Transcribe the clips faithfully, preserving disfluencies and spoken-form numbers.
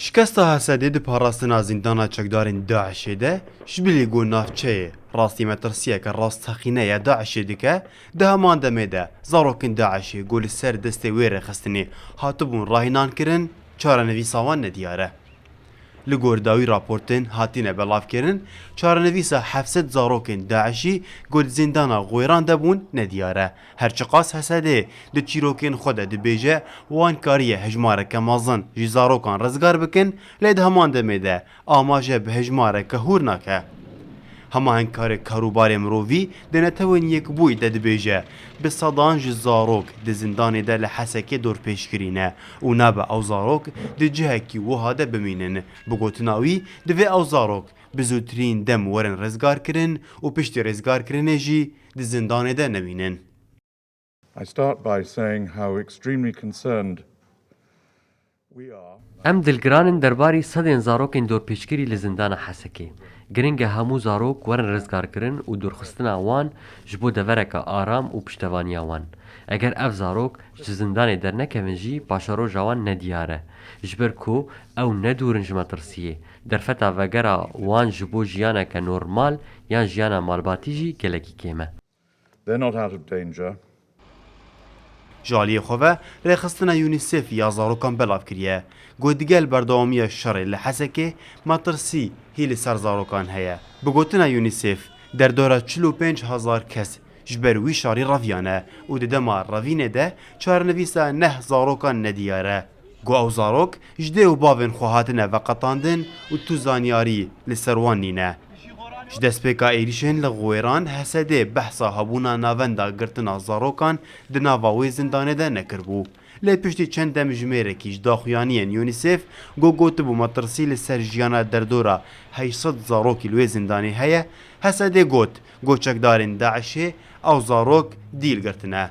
Şikesta Hesedê di parastina zîndana çekdarên DAIŞê de, ji bilî ku navçeyê rastî metirsiyeke rastteqîne ya DAIŞê dike, di heman demê de zarokên DAIŞê ku li ser destê wê rêxistinê hatibûn rahînankirin, çarenivîsa wan nediyar e. Li gor dawî raportên hatine belavkirin, çarenivîsa heft sed zarokên DAIŞî ku di zîndana Xwêran de bûn nediyar e. Her çiqas Hesedê di çîrokên xwe de dibêje, wan kariye hejmareke mezin ji zarokan rizgar bikin, lê di heman demê de amaje bi hejmareke hûr nake. Hemahengkarê karûbarê mirovî di Netewên Yekbûyî de dibêje, bi sedan ji zarok di zindanê de li Hesekê dorpêçkirî ne û nabe ew zarok di cihekî wiha de bimînin. Bi gotina wî, divê ew zarok bi zûtirîn dem werin rizgarkirin û piştî rizgarkirinê jî di zindanê de nemînin. I start by saying how extremely concerned we are. Em dilgiran in derbarî sedên zarokên dorpêçkirî li zindana Hesekê. Giring e hemû zarok werin rizgarkirin û dûrxistina wan ji bo devereke aram û piştevaniya wan. Eger ev zarok ji zindanê dernekevin jî, paşeroja wan nediyar e. Ji ber ku ew ne dûr in ji metirsiyê, derfeta vegera wan ji bo jiyaneke normal yan jiyana malbatî jî gelekî kêm e. They're not out of danger. Ji aliyê xwe ve rêxistina UNICEF ya zarokan belav kiriye. Got, digel berdewamiya şerê li Hesekê metirsî hî li ser zarokan heye. Bi gotina UNICEF, derdora çil û pênc hezar kes ji ber wî şerî reviyane û di dema revînê de çarenivîsa neh zarokan nediyar e. Got, ew zarok ji dê û bavên xwe hatine veqetandin û tu zanyarî li ser wan nîne. Ji destpêka êrîşên li Xwêran Hesedê behsa hebûna navenda girtina zarokan di nava wê zindanê de nekiribû. Lê piştî çend demjimêrekî ji daxuyaniyên UNICEF ku gotibû metirsî li ser jiyana derdora heşt sed zarokî li wê zindanê heye, Hesedê got, ku çekdarên DAIŞê ew zarok dîl girtine.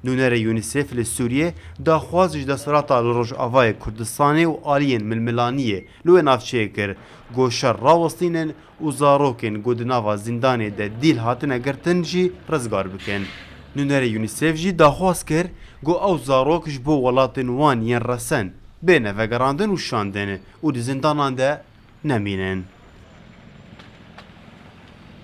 Nûnerê UNICEF li Sûriyê daxwaz ji desthilata li Rojavayê Kurdistanê û aliyên milmilaniyê li wê navçeyê kir, ku şer rawestînin û zarokên ku di nava zîndanê de dîl hatine girtin jî rizgar bikin. Nûnerê UNICEF jî daxwaz kir, ku ew zarok ji bo welatên wan yên resen bêne vegerandin û şandin û di zindanan de nemînin.